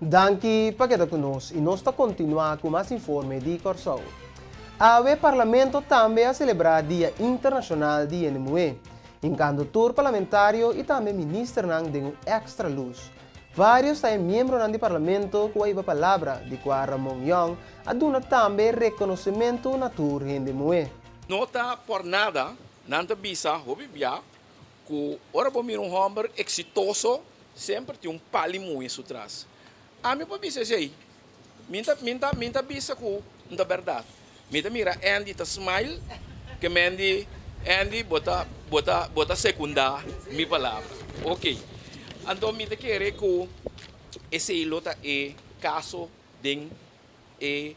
Danki pa keda ku nos i nos ta kontinuá ku mas informe di Kòrsou. Awe Parlamento tambe a selebrá Dia Internashonal di Hende Muhé, hinkando tur parlamentario i tambe ministernan den un èkstra lus. Vários ta e miembronan di Parlamento ku a hiba palabra, di kua Ramon Young a duna tambe rekonosementu na tur hende muhé. No ta por nada nan ta bisa hopi bia ku ora bo mira un hòmber eksitoso semper tin un pali muhé su tras. Ami por bisa esei. Mi ta mi ta mi ta bisa ku no ta bèrdat. Mi ta mira Andy ta smile ke Mandy Andy bo ta bo ta bo ta sekundá mi palabra. Oke. Anto mi ta kere ku esei lo ta e kaso den e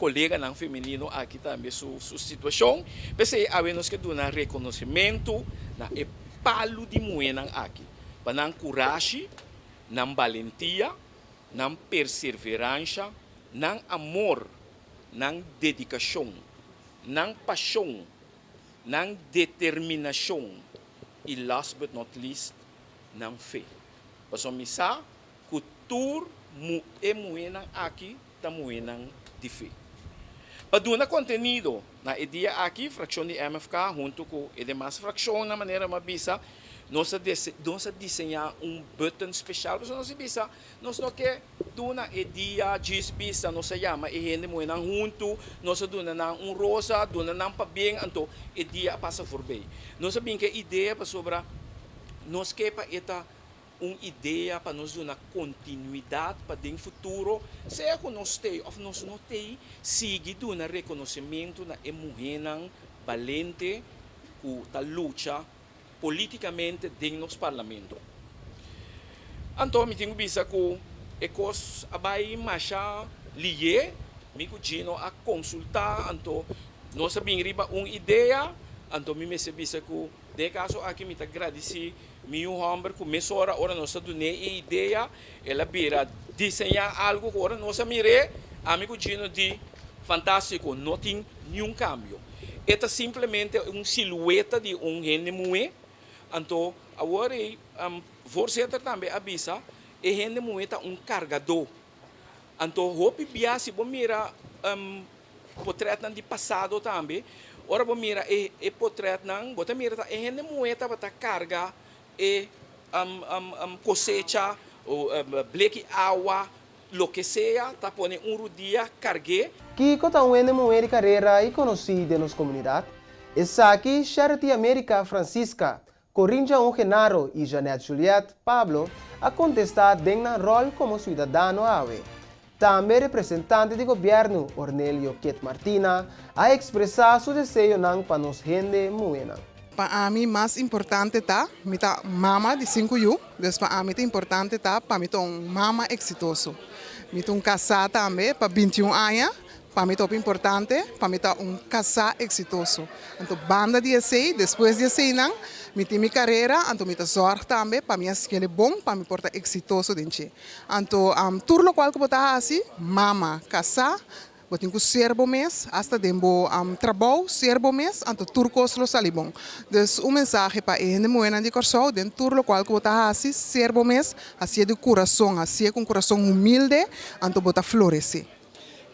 koleganan femenino aki tambe su su situashon. P'esei awe nos ke duna rekonosementu na e palu di muhénan aki pa nan kurashi, nan balentia, nan perserveransha, nan amor, nan dedikashon, nan pashon, nan determinashon i last but not least, nan fe. Pasobra mi sa ku tur e muhénan aki ta muhénan di fe. Pa duna kontenido na e dia aki, frakshon di MFK huntu ku e demas frakshonnan, manera mi a bisa, nos a nos a diseñá un button speshal pasobra nos a bisa nos no ke duna e dia djis bisa nos a yama e hende muhénan huntu, nos a duna nan un rosa, duna nan pabien, anto e dia a pasa forbei. Nos a bin ku e idea pasobra nos ke pa e ta Un idea pa nos duna kontinuidat pa den futuro, sea ku nos t'ei òf nos no t'ei, sigui duna rekonosementu na e muhénan balente ku ta lucha polítikamente den nos parlamento. Anto mi tin ku bisa ku e kos a bai masha lié, mi ku Gino a konsultá, anto nos a bin riba un idea, anto mi mester bisa ku den e kaso aki mi ta gradisí Mi yu hòmber ku mesora ora nos a dun'é e idea, el a bira diseñá algu ku ora nos a mir'é, ami ku Gino di, Fantástiko, no tin niun kambio. E ta simplemente un silueta di un hende muhé. Anto awor ei, voorzitter tambe a bisa, e hende muhé ta un kargadó. Anto hopi bia si bo mira Potretnan di pasado tambe. Ora bo mira e e potretnan, bo ta mira ta e hende muhé tabata karga e kosecha o bleki awa, loke sea, ta pone un rudia karg'é. Kiko ta un hende muhé di karera i konosí den nos komunidat? Esaki Charity America Francisca, Corinne Jaun Genaro i Jeanette Juliette Pablo a kontestá den nan ròl komo siudadano awe. Tambe representante di gobièrnu Ornelio Kit Martina a ekspresá su deseonan pa nos hende muhénan. Pa ami mas importante ta, mi ta mama di sinku yu, dus pa ami ta importante ta pa mi ta un mama eksitoso. Mi ta un kasá tambe pa bintiun aña, Pa mi ta hopi importante pa mi ta un kasá eksitoso. Anto banda di esei, despues di eseinan, mi tin mi karera, anto mi ta zòrg tambe pa mi a skele bon pa mi por ta eksitoso den dje. Anto tur lokual ku bo ta hasi, mama, kasá, bo tin ku ser bo mes, asta den bo trabou, ser bo mes, anto tur kos lo sali bon. Dus un mensahe pa e hende muhénan di Kòrsou, den tur lokual ku bo ta hasi, ser bo mes, hasié di kurason, hasié ku un kurason humilde, anto bo ta floresé.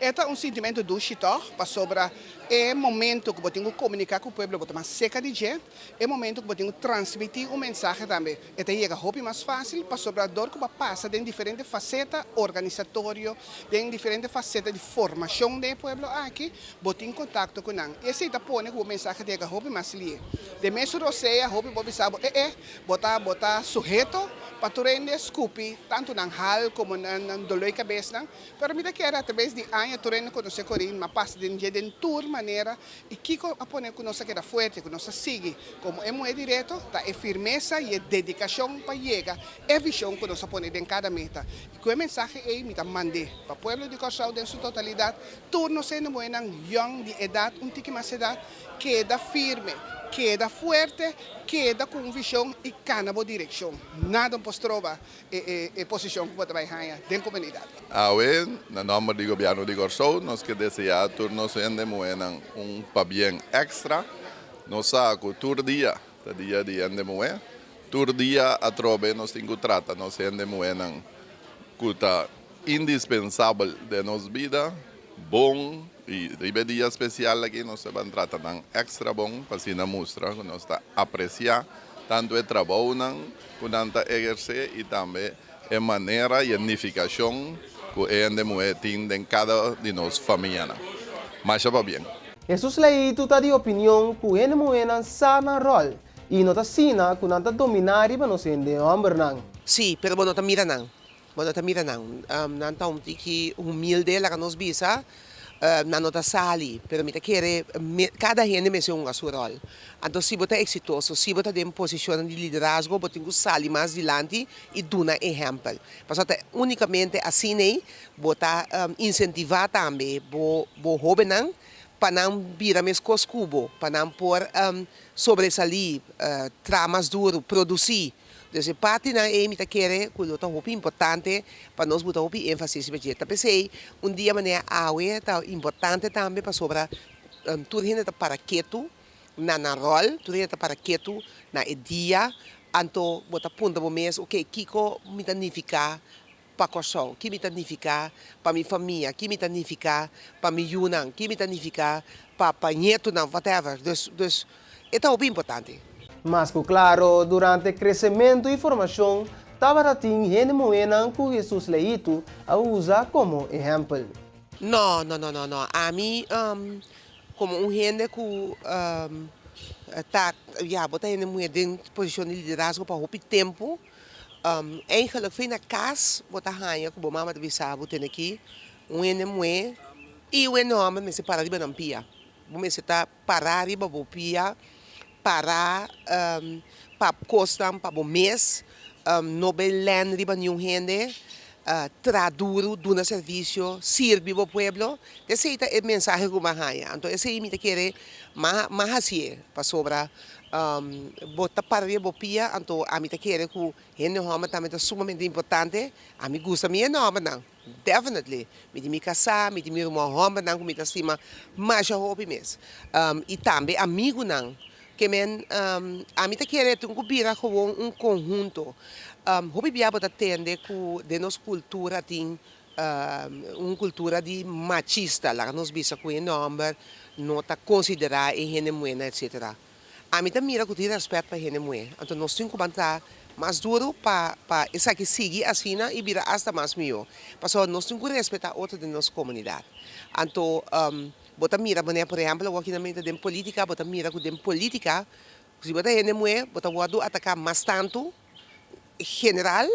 E ta un sintimentu dushi tòg, pasobra e momentu ku bo tin ku komuniká ku pueblo bo ta mas seka di dje, e momentu ku bo tin ku transmití un mensahe tambe e ta yega hopi mas fásil, pasobra dor ku bo a pasa den diferente faseta organisatorio, den diferente faseta di formashon den e pueblo aki, bo tin kontakto ku nan. I esei ta pone ku bo mensahe ta yega hopi mas lié. Den mesun rosea hopi bo bisa bo, e e, bo ta bo ta suheto pa tur hende skupi tantu nan hal komo nan doló i kabesnan. Pero mi ta kere atraves di aña tur hende konosé Corinne, m'a pasa den dje den tur manera i kiko a pone ku nos a keda fuerte, ku nos a sigui komo e muhé di reto, ta e firmesa i e dedikashon pa yega e vishon ku nos a pone den kada meta. I ku e mensahe ei mi ta mand'é pa pueblo di Kòrsou den su totalidat, tur nos hende muhénan yòn di edat, un tiki mas edat, keda firme, keda fuerte, keda ku un vishon i kana bo direkshon. Nada no por stroba e posishon ku bo ta bai haña den komunidat. Awe, na nòmber di Gobièrnu di Kòrsou, nos ke deseá tur nos hende muhénan un pabien èkstra. Nos sa ku tur dia ta dia di hende muhé. Tur dia atrobe nos tin ku trata nos hende muhénan. ku ta indispensabel den nos bida, bon i riba e dia spesial aki nos ta ban trata nan èkstra bon pa asina mustra ku nos ta apresiá tantu e trabounan ku nan ta ehersé i tambe e manera i e nifikashon ku e hende muhé tin den kada di nos famianan. Masha pabien! Hesus Leitu ta di opinion ku hende muhénan sa nan ròl i no ta asina ku nan ta dominá riba nos hende hòmbernan. Sí, pero bo no ta mira nan. Bo no ta mira nan. Nan ta un tiki humilde, laga nos bisa. Nan no ta sali, pero mi ta kere kada hende mester hunga su ròl. Anto si bo ta eksitoso, si bo ta den posishonnan di liderazgo, bo tin ku sali mas dilanti i duna ehèmpel. Pasobra ta únikamente asin'ei bo ta insentivá tambe bo bo hóbennan pa nan bira meskos ku bo, pa nan por sobresalí, traha mas duru, produsí. Dus e partinan ei mi ta kere ku lo ta hopi importante pa nos buta hopi énfasis riba dje. Ta p'esei un dia manera awe ta importante tambe pasobra tur hende ta para ketu na nan ròl, tur hende ta para ketu na e dia, anto bo ta puntra bo mes, oke, kiko mi ta nifiká pa Kòrsou? Ki mi ta nifiká pa mi famia? Ki mi ta nifiká pa mi yunan? Ki mi ta nifiká pa pa ñetunan? Whatever. Dus, dus e ta hopi importante. Mas ku klaro, durante kresementu i formashon tabata tin hende muhénan ku Hesus Leitu a usa komo ehèmpel. No, no, no, no, no. Ami komo un hende ku ta, ya, bo ta hende muhé den posishon di liderazgo pa hopi tempu. Eigenlijk fe na kas bo ta haña ku bo mama ta bisa bo tene ki un hende muhé i un hende hòmber mester para riba nan pia. Bo mester ta para riba bo pia, para pa kosnan pa bo mes, no bai lèn riba niun hende, traha duru, duna servisio, sirbi bo pueblo. Esei ta e mensahe ku mi a haña. Anto esei mi ta kere m'a hasié pasobra Bo ta para riba bo pia, anto ami ta kere ku hende hòmber tambe ta sumamente importante. Ami gusta mi hende hòmbernan, definitely. Mi tin mi kasá, mi tin mi ruman hòmbernan ku mi ta stima masha hopi mes. I tambe amigunan. Ke men, ami ta kere tin ku bira gewoon un konhunto. Hopi bia bo ta tende ku den nos kultura tin Un kultura di machista, laga nos bisa ku hende hòmber no ta konsiderá e hende muhénan etsetera. Ami ta mira ku tin rèspèt pa hende muhé, anto nos tin ku ban traha mas duru pa pa esaki sigui asina i bira asta mas mihó, pasobra nos tin ku respetá otro den nos komunidat. Anto bo ta mira manera por ehèmpel awor aki na meta den polítika, bo ta mira ku den polítika si bo ta hende muhé bo ta wòrdu ataká mas tantu general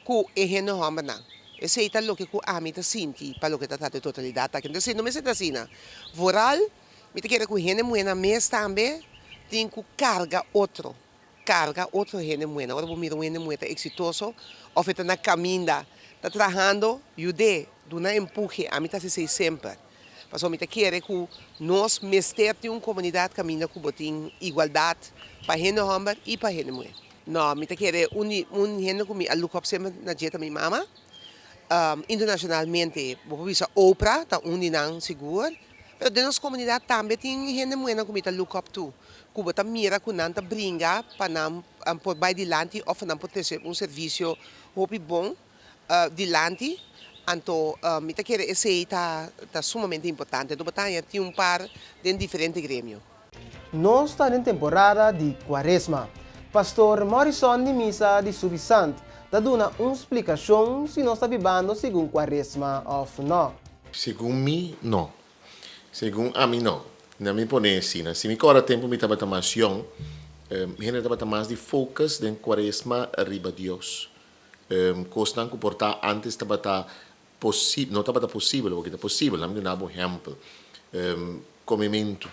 ku e hende hòmbernan. Esei ta loke ku ami ta sinti pa loke ta trata e totalidat aki. Entonces no mester ta asina. Vooral mi ta kere ku hende muhénan mes tambe tin ku karga otro, karga otro hende muhénan. Ora bo mira un hende muhé ta eksitoso òf e ta na kaminda, ta trahando, yud'é, duna empuhe. Ami ta hasi esei semper. Pasobra mi ta kere ku nos mester tin un komunidat kaminda ku bo tin igualdat pa hende hòmber i pa hende muhé. No, mi ta kere un di un hende ku mi a look up semper na dje ta mi mama. Internashonalmente bo por bisa Oprah ta un di nan sigur. Pero den nos komunidat tambe tin hende muhénan ku mi ta look up to, ku bo ta mira ku nan ta bringa pa nan por bai dilanti òf pa nan por trese un servisio hopi bon. Dilanti, anto mi ta kere esei ta ta sumamente importante. Anto bo ta haña tin un par den diferente gremio. Nos ta den temporada di Kuaresma. Pastor Morrison di Misa di Suffisant ta duna un splikashon si nos ta bibando segun Kuaresma òf nò. Segun mi, no. Segun ami no. Na mi pone asina. Si mi kòrda tempu mi tabata mas yòn, hende tabata mas di focus den Kuaresma riba Dios. Kosnan ku por ta ántes tabata posib, no tabata posibel, awor ki ta posibel. Lami duna bo ehèmpel. Komementu.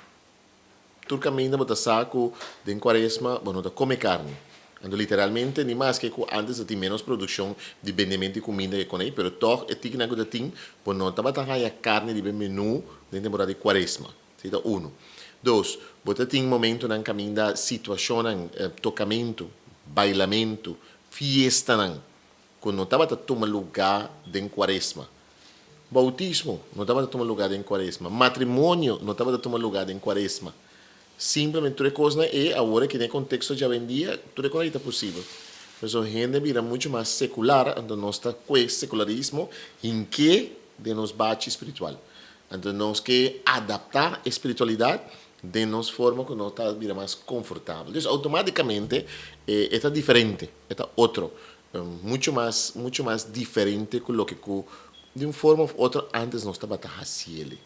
Tur kaminda bo ta sa ku den kuaresma bo no ta kome karni. Anto literalmente ni maske ku ántes ta tin ménos produkshon di bendementu di kuminda ke konei, pero tòg e tikinan ku ta tin, bo no tabata haña karni riba e menú den temporada di kuaresma. Esei ta unu. Dos, bo ta tin momentunan kaminda situashonnan, tokamentu, bailamentu, fiestanan ku no tabata tuma lugá den kuaresma. Boutismo no tabata tuma lugá den kuaresma. Matrimonio no tabata tuma lugá den kuaresma. Simplemente tur e kosnan ei awor aki den e konteksto djawendia tur e kos ei ta posibel. Pasobra hende a bira muchu mas sekular, anto nos ta kue sekularismo hink'é den nos bachi spiritual. Anto nos ke adaptá e spiritualidat den nos forma ku nos ta bira mas konfortabel. Dus outomátikamente e ta diferente, e ta otro, muchu mas muchu mas diferente ku loke ku di un forma òf otro ántes nos tabata hasiel.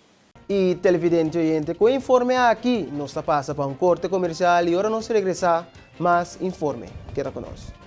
Y televidente oyente, cu e informe aki nos ta pasa pa un corte comercial y ora nos regresa, mas informe. Keda cu nos.